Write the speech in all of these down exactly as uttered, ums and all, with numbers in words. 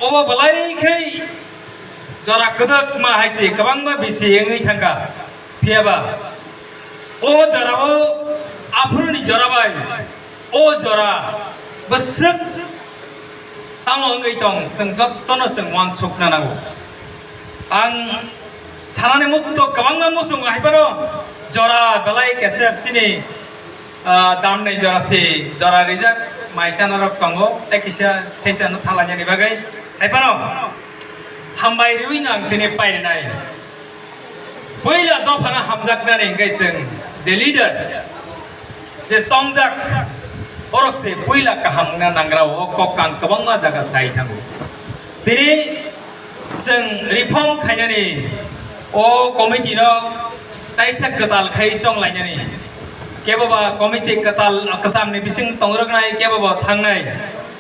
Obo belai khe jora kwdwkma hai se kwbangma bisi wngwi thangkha. Phiyaba o jorao aphuruni jora bai o jora bwswk tamo wngwi tong, chwng jottono chwng uansukna nango. Ang sanani muchung kwbangma muchungo, hai phano jora belai kesep chini, ah, damnai jora se jora rijak maisa norok tongo, tei kisa seisa no thalainani bagwi. Hai phano hambai riwi no ang tini pairinai. Puila dophano hamjaknani hwnkhe chwng je leader, je chongjak, borok se puila kaham wngna nangrao, o kok ang kwbangma jaga sai thango. Tini chwng reform khainani o committee no kaisa kwtal khai chonglainani. Kebo ba committee kwtal kwchamni bising tongroknai, kebo ba thangnai.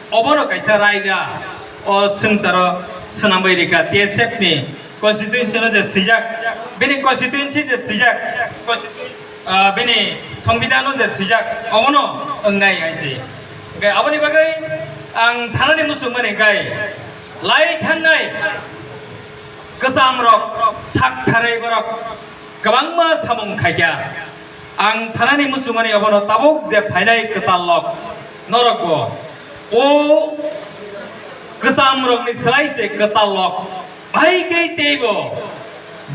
Obono kaisa raida o swngcharo swnamwi rikha T S F ni constituency no je swijak, bini constituency je swijak, constitu-, ah, bini songbidan no je swijak, obono wngnai hai se. Hwnkhe aboni bagwi ang sanani muchungmani hwnkhe lai thangnai kwcham rok sak tharai borok kwbangma samung khaikha. Ang sanani muchungmani obono tabuk je phainai kwtal lok norokbo o kwcham rokni slai se kwtal lok bai khe teibo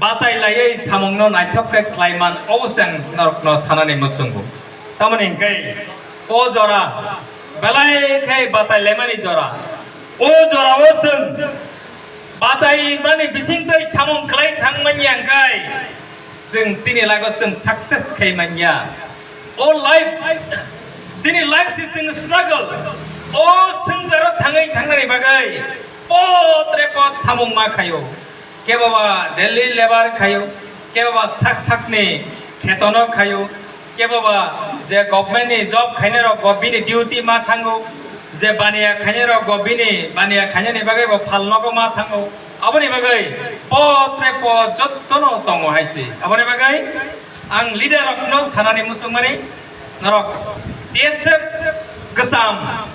batai laiwi samungno naithok khe khlaiman, obo se ang norokno sanani muchungo. Tamoni hwnkhe o jora belai khe batai laimani jora. O jorao chwng batai mani bisingtwi samung khlai thangmani hwnkhe chwng chini life-o chwng success khai manya. O life, chini life se chwng struggle. O swngcharo thangwi thangnani bagwi potre pot samung ma khaio. Kebo ba daily labour khaio, kebo ba sak sakni khetono khaio, kebo ba je government ni job khainai rok bo bini duty ma thango, je baniya khainai rok bo bini baniya khainani bagwi bo phal nogo ma thango. Aboni bagwi potre pot jottono tongo hai se. Aboni bagwi ang leader rokno sanani muchungmani, norok T S F kwcham,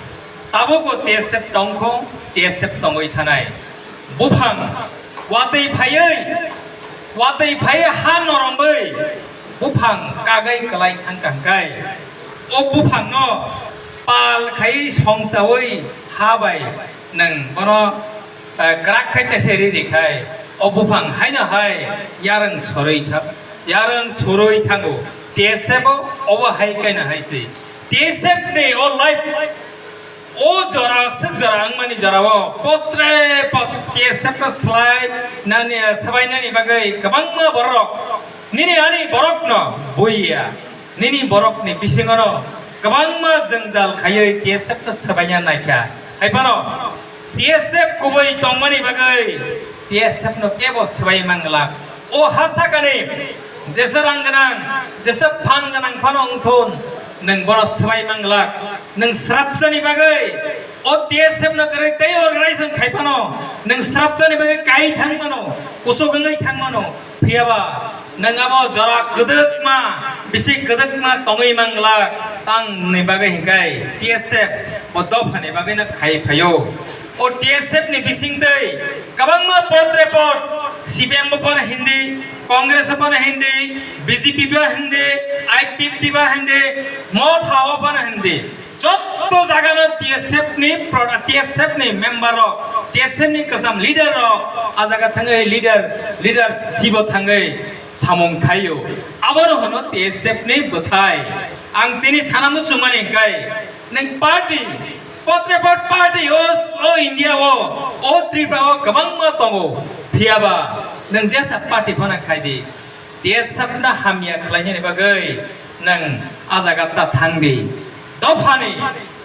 tabukbo T S F tongkho, T S F tongwi thanai. Buphang watwi phaiwi, watwi phaiwi ha noromwi buphang kagwi kwlai thangkha hwnkhe, o buphangno pal khaiwi songchawi ha bai nwng bono, eh, kwrak khai tese ri ri khai, o buphang haino hai yarwng sorwi tha-, yarwng sorwi thango. T S F o obo hai kaino hai se. T S F ni o life, o jora swk jora wngmani jorao potre pot T S F no swlai nani, swbai nani bagwi kwbangma borok nini ani borokno buiya. Nini borokni bisingono kwbangma jwngjal khaiwi T S F no swbaina naikha. Hai phano T S F kubui tongmani bagwi T S F no kebo swbai manglak. O ha sakani jesa rang gwnang, jesa phan gwnang phano wngthun, nwng bono swbai manglak. Nwng srapsani bagwi o T S F no kwrwi tei organization khai phano nwng srapsani bagwi kai thang mano, kusuk wngwi thang mano. Phiyaba nwng abo jora kwdwkma, bisi kwdwkma tongwi manglak, tangni bagwi hinkhai T S F bo dophani bagwino khai phaio. O T S F ni bisingtwi kwbangma potre pot, C P M bo phano hindi, Congress bo phano hindi, B J P bo hindi, I P F T bo hindi, Motha bo phano hindi. Jotto jagano T S F ni proda-, T S F ni member rok, T S F ni kwcham leader rok, a jaga thangwi leader, leader sibo thangwi samung khaio. Abono hwno T S F ni bwthai. Ang tini sana muchungmani hwnkhe, nwng party, potre pot party, o, o India o, o Tripura o kwbangma tongo. Phiyaba nwng jesa party phano khai di. T S F no hamya khlainani bagwi nwng a jaga ta thang di. Dophani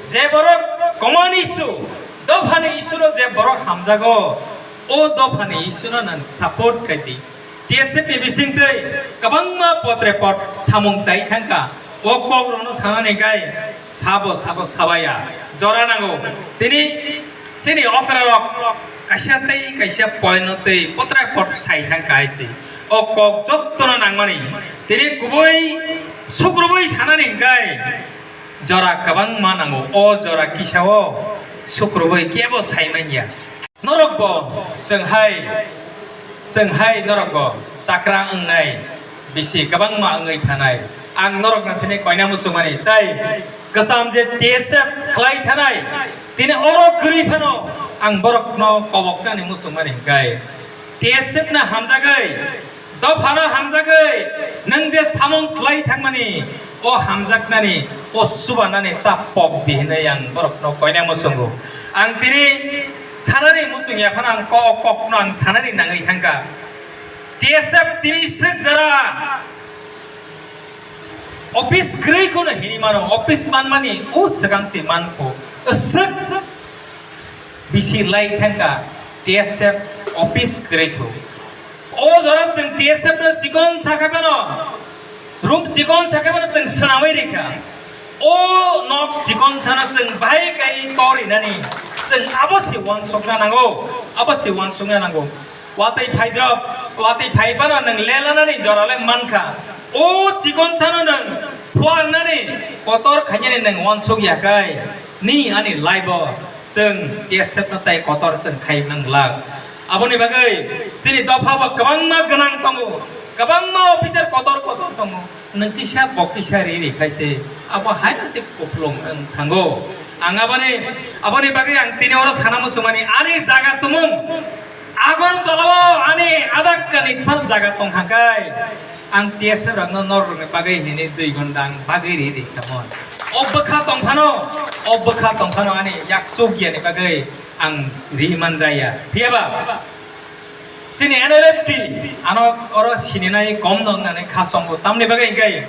je borok common issue, dophani issue no je borok hamjago, o dophani issue no nwng support khai di. T S F ni bisingtwi kwbangma potre pot samung chai thangkha. O kok rokno sanani gai sabo sabo sabaya jora nango. Tini chini okra rok kaisa tei kaisa point no tei potre pot sai thangkha hai se. O kok jottono nangmani. Tini kubui sukrubui sanani hwnkhe jora kwbangma nango. O jora kisa o sukrubui kebo sai manya. Norokbo chwng hai, chwng hai norokbo chakra wngnai bisi kwbangma wngwi thanai. Ang norokno thini koina muchungmani, tai kwcham je T S F khlai thanai, tini oro kwrwi phano ang borokno koboknani muchungmani hwnkhe T S F no hamjagwi, dophano hamjagwi, nwng je samung khlai thangmani, o hamjaknani, o chubanani ta pok di hinwi ang borokno koina muchungo. Ang tini sanani muchung ya phano ang kok kokno ang sanani nangwi thangkha. T S F tini swk jara office kwrwi kheno hini mano, office manmani o swkang se mankho. Swk bisi lai thangkha T S F office kwrwi kho. O jora chwng T S F no chikon sakha phano, room chikon sakha phano chwng swnamwi rikha. O nok chikon sana chwng bahai kai torinani, chwng abo se uansukna nango, abo se uansukna nango. Watwi phaidrop, watwi phai phano nwng lelanani jora le mankha. O chikon sano nwng phuarnani, kotor khainani nwng uansuk ya kai. Ni ani life o chwng T S F no tai kotor chwng khai nang glak. Aboni bagwi chini dopha bo kwbangma gwnang tongo, kwbangma officer kotor kotor tongo. Nwng kisa bo kisa ri ri khai se abo haino se kupulung wng thango. Ang aboni, aboni bagwi ang tini oro sana muchungmani ani jaga tumung Agartala o ani adak kani phal jaga tong kha kai. Ang T S F rokno norokni bagwi hinwi dui gonda ang bagwi ri ri kha mon. O bwkha tong phano, o bwkha tong phano ani yak chuk ya ni bagwi ang ri man jaya. Phiya ba? Chini N L F T ano oro sininai kom no wngnani kha songo. Tamni bagwi hwnkhe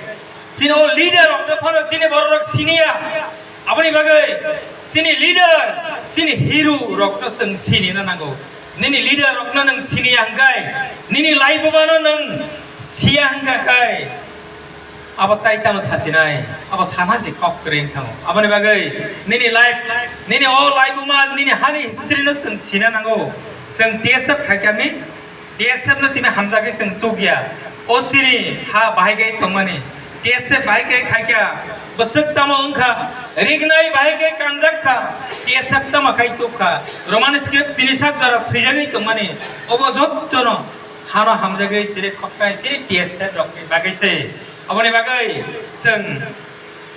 chini o leader rok no phano chini borok rok siniya. Aboni bagwi chini leader, chini hero rok no chwng sinina nango. Nini leader rok no nwng siniya hwnkhe, nini laibuma no nwng siya hwnkha khe, abo tai tamo sasinai, abo sana se kok kwrwi wng thango. Aboni bagwi nini life, nini o laibuma, nini hani history no chwng sina nango. Chwng T S F khaikha means T S F no simi hamjagwi chwng chukya. O chini ha bahai khe tongmani. T S F bahai khe khaikha. Bwswk tamo wngkha. Rignai bahai khe kanjak kha. T S F tamo khai tuk kha. Roman script tini sak jora swijagwi tongmani. Obo jottono hano hamjagwi chiri khoknai chiri T S F rokni bagwi se. Aboni bagwi chwng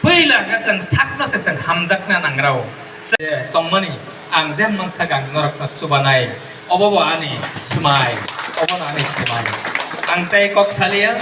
puila hwnkhe chwng sakno se chwng hamjakna nangrao. Se tongmani ang je mansak ang norokno chubanai. Obo bo ani swmai, obono ani swmai. Ang tei kok saliya,